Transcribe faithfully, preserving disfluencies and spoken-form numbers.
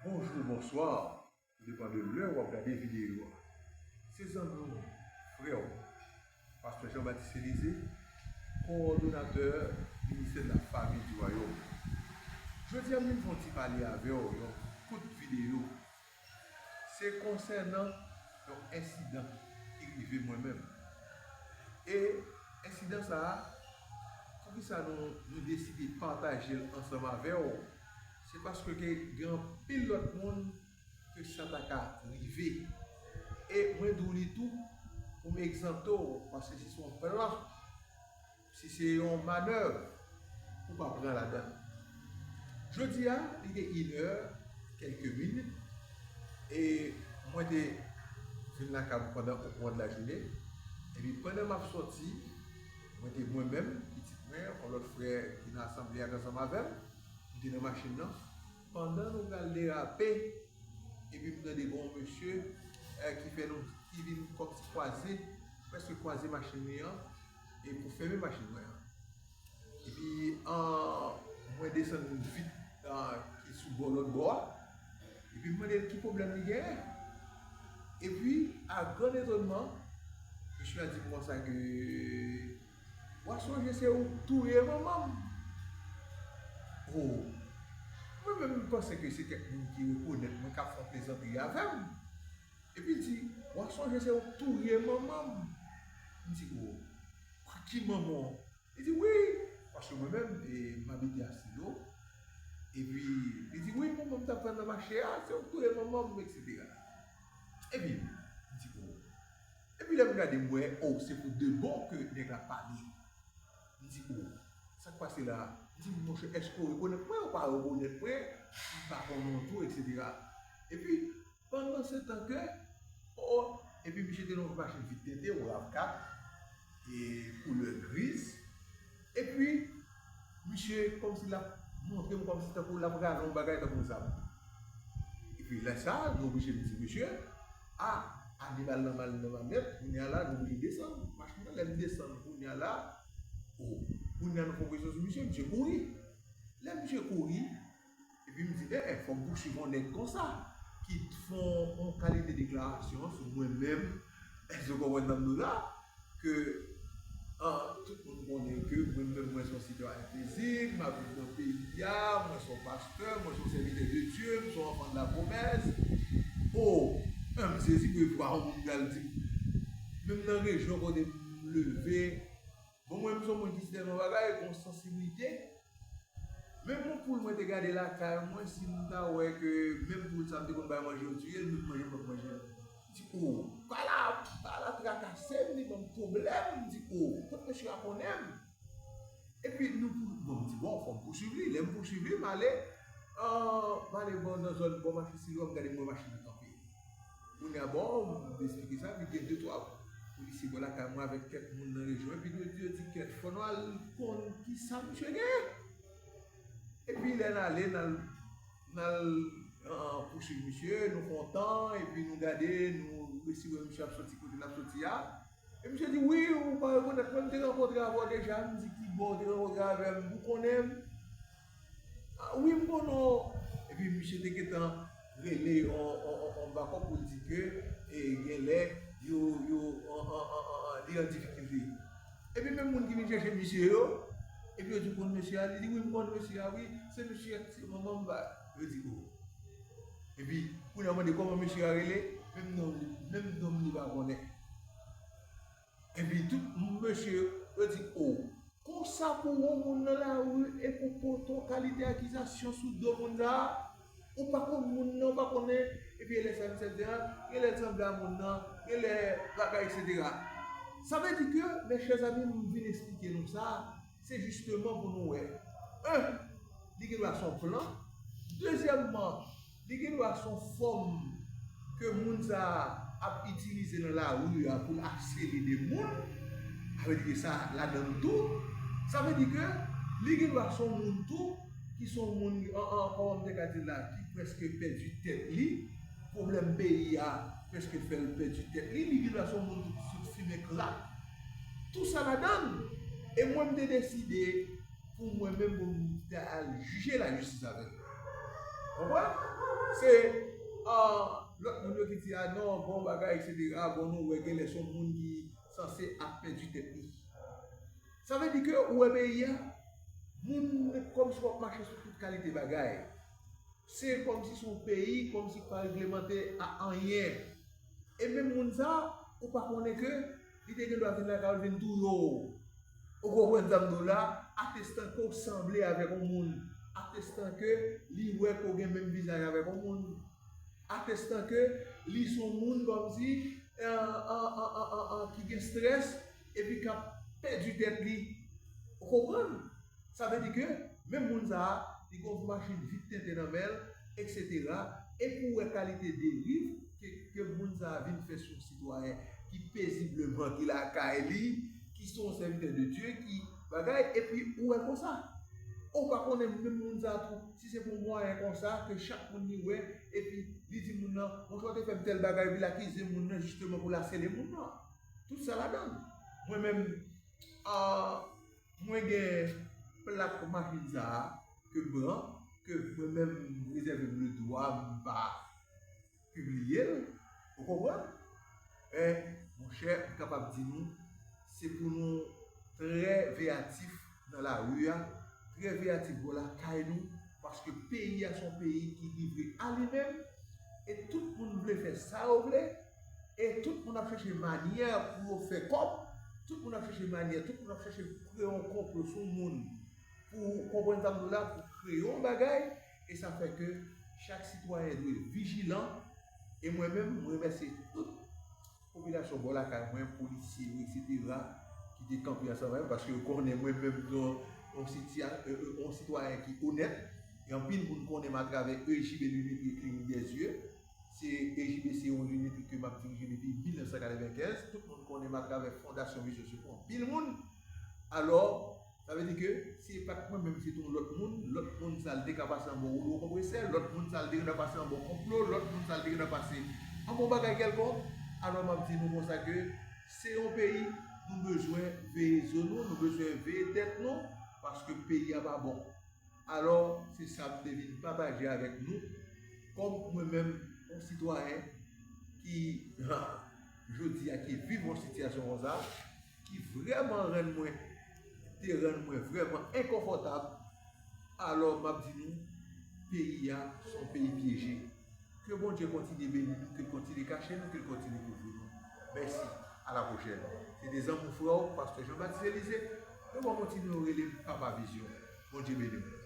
Bonjou, bonswa, tou depann de lè w ap gade videyo a. Se zanmi w, frè w, pastè Jean Baptiste Elysée, kowòdonatè Ministè de la Famille du Royaume. Jodi a, m vin fè yon ti pale avè w, yon kout videyo. Se konsènan yon ensidan ki rive mwen menm. E ensidan sa a, poukisa nou, nou deside pataje l ansanm avè w? Se paske gen, gen anpil lòt moun ke sa ta ka rive. E mwen di w li tou pou m egzante w, paske si se yon plan, si se yon manèv, ou pa pran ladan l. Jodi a, li te inè, kèlke minit, e mwen te vin lakay mwen pandan o kouran de lajounen, epi pandan m ap sòti, mwen te mwen menm, pitit mwen, yon lòt frè ki nan asanble a ansanm avè m, nou te nan machin nan. Pandan nou pral derape, epi m tande gen yon mesye, eh, ki fè nou, ki vin kòmsi kwaze, prèske kwaze machin li an, e pou fèmen machin mwen an. Epi, ah, mwen desann vit, ah, ki sou bò lòt bò a. Epi m mande l ki pwoblèm li genyen. Epi, a gran etònman, mesye a di m konsa ke, "W a sonje se ou k touye manman m." Oh, mwen menm m panse ke se kèk moun ki rekonèt mwen k ap fè yon plezantri avè m. Epi l di, "W a sonje se ou k touye manman m." M di, "Oh, ki manman w?" Li di, "Wi." Paske mwen menm, e, m abite a Silo. Epi, li di, "Wi, manman m t ap vann nan mache a, se ou k touye manman m, etsetera." Epi, m di, "Oh." Epi lè m gade, m wè, oh, se pou de bon ke nèg la pale. M di, "Oh, sa k pase la?" M di, "Monchè, èske w rekonèt mwen? Ou pa rekonèt mwen? M pa konnen w tou, etsetera." Epi, pandan se tan ke, oh, epi misye te nan yon machin vit tente, yon rav kat, e koulè griz. Epi, misye kòmsi l ap montre m, kòmsi tankou l ap rale yon bagay tankou zam. Epi lè sa a, nou oblije m di misye, "A, animal nan mal nan mamèt, kounye a la, nou oblije desann." Machin nan, lè m desann, kounye a la, oh, kounye a nou fè yon presyon sou misye, misye kouri. Lè misye kouri, epi m di, "Eh, eh, fò m pousuiv yon nèg konsa, ki fè yon kalite deklarasyon sou mwen menm." Èske w konprann sa m di w la? Ke, ah, tout moun konnen ke mwen menm, mwen se yon sitwayen pezib, m ap viv nan peyi a, mwen se yon pastè, mwen se yon sèvitè de Dye, m se yon anfan de la pwomès. Oh, men m sezi pou vwa yon moun pral di m. Menm nan rejyon kote m leve, bon, mwen, m se yon moun ki si tèlman bagay, gen yon sansiblite. Menm yon poul mwen te gade lakay mwen, si m ta wè ke menm poul sa m te konn bay manje, yo tiye l, menm manje m p ap manje l. M di, "Oh, pa la, pa la trakase m, li ban m pwoblèm." M di, "Oh, kot mesye a konnen m?" Epi nou pou, bon, m di, "Bon, fò m pousuiv li." Lè m pousuiv li, m ale, ah, m ale bò nan zòn bò mache Silo a, m gade m wè machin nan kanpe. Kounye a, bon, m esplike sa, epi gen de twa polisye bò lakay mwen avèk kèk moun nan rejyon, epi yo di, yo di, "Kèt, fò nou al konn ki sa misye genyen." Epi lè n ale, n al, n al, ah, pousuiv misye, nou kontan, epi nou gade, nou resi wè misye ap soti kote l ap soti a. E misye di, "Wi, ou pa rekonèt mwen, m te rankontre avè w deja." M di, "Ki bò w te rankontre avè m? Ou konnen m?" "Ah, wi, m konnen w." Epi misye te gentan rele on, on, on, on bakòp pou l di ke, e, genlè yo, yo, an, an, an, an, an, li an difikilte. Epi menm moun ki vin chèche misye yo, epi yo di, "Ou konn mesye a?" Li di, "Wi, m konn mesye a, wi. Se mesye a ki tiye manman m." Yo di, "Oh." Epi kounye a mande kòman mesye a rele, menm non li, menm non li pa konnen. Epi tout mesye yo di, "Oh, konsa pou yon moun nan lari e pou pote yon kalite akizasyon sou do moun sa a, ou pa konn moun nan, ou pa konnen." Epi lè sa misye ap di a, genlè l sanble a moun nan, genlè bagay, etsetera. Sa vle di ke, mes chers amis, m vin esplike nou sa, se jisteman pou nou wè, en, li gen dwa se yon plan. Dezyèmman, li gen dwa se yon fòm ke moun sa a ap itilize nan lari a pou l asele de moun. Sa vle di ke sa ladan l tou. Sa vle di ke li gen dwa se yon moun tou ki se yon moun, an, an, kòman m te ka di l la, ki prèske pèdi tèt li. Pwoblèm peyi a prèske fè l pèdi tèt li. Li gen dwa se yon moun tou ki sot fimen krak. Tou sa ladan l. E mwen, m te deside pou mwen menm, pou m ta al jije lajistis avè l. Konprann? Se ah, lòt moun yo ki di, a non, bon bagay, etsetera. Bon, nou wè genlè se yon moun ki sanse ap pèdi tèt li. Sa vle di ke ou wè peyi a, moun kòmsi w ap mache sou tout kalite bagay. Se kòmsi se yon peyi, kòmsi ki pa reglemante a anyen. E menm moun sa, ou pa konnen ke li te gen dwa vin lakay ou vin touye w. Ou konprann sa m di w la? Atestan ke w sanble avèk yon moun, atestan ke li wè ke w gen menm vizaj avèk yon moun, atestan ke li se yon moun kòmsi ki gen strès epi k ap pèdi tèt li. Ou konprann? Sa vle di ke menm moun sa a, li gen yon machin vit tenten nan men l, etsetera. E pou w wè kalite deriv ke, ke moun sa a vin fè sou yon sitwayen ki pezibleman, ki lakay li, ki se yon sèvitè de Dye, ki bagay, epi ou wè konsa. Ou pa konnen menm moun sa a tou, si se pou mwayen konsa ke chak moun li wè, epi li di moun nan, monchè, w te fè m tèl bagay, epi l akize moun nan jisteman pou l asele moun nan. Tout sa ladan l. Mwen menm, ah, mwen gen plak machin sa a ke m pran, ke mwen menm m rezève m ledwa m pa pibliye l. Ou konprann? Men, monchè, m kapab di nou, se pou nou trè veyatif nan lari a, trè veyatif bò lakay nou, paske peyi a se yon peyi ki livre a li menm, e tout moun vle fè sa yo vle, e tout moun ap chèche manyè pou yo fè kòb, tout moun ap chèche manyè, tout moun ap chèche kreye yon konplo sou moun pou, konprann sa m di w la, pou kreye yon bagay, e sa fè ke chak sitwayen dwe vijilan, e mwen menm, m remèsye tout popilasyon bò lakay mwen, polisye yo, etsetera, ki te kanpe ansanm avè m, paske yo konnen mwen menm yon, yon sitya-, euh, euh, yon sitwayen ki onèt, e anpil moun konnen m atravè E J B Lunetterie Clinique des Yeux. Se E J B se yon linetri ke m ap dirije depi mil nèf san katrevenkenz. Tout moun konnen m atravè Fondasyon Vizyon Sekou anpil moun. Alò, sa vle di ke si e pa t mwen menm, se t yon lòt moun, lòt moun sa l te ka pase anba woulo konpresè, lòt moun sa l te gentan pase anba konplo, lòt moun sa l te gentan pase anba yon bagay kèlkonk. Alò, m ap di nou konsa ke se yon peyi, nou bezwen veye zo nou, nou bezwen veye tèt nou, paske peyi a pa bon. Alò, se sa m te vin pataje avèk nou, kòm mwen menm, yon sitwayen ki, jodi a, ki viv yon sitiyasyon konsa, ki vrèman rann mwen, te rann mwen vrèman enkonfòtab. Alò, m ap di nou, peyi a, se yon peyi pyeje. Ke Bondye kontinye beni nou, ke l kontinye kache nou, ke l kontinye kouvri nou. Mèsi. A la pwochèn. Se te zanmi w, frè w, pastè Jean Baptiste Elysée. Nou va kontinye rele m Papa Vizyon. Bondye beni w.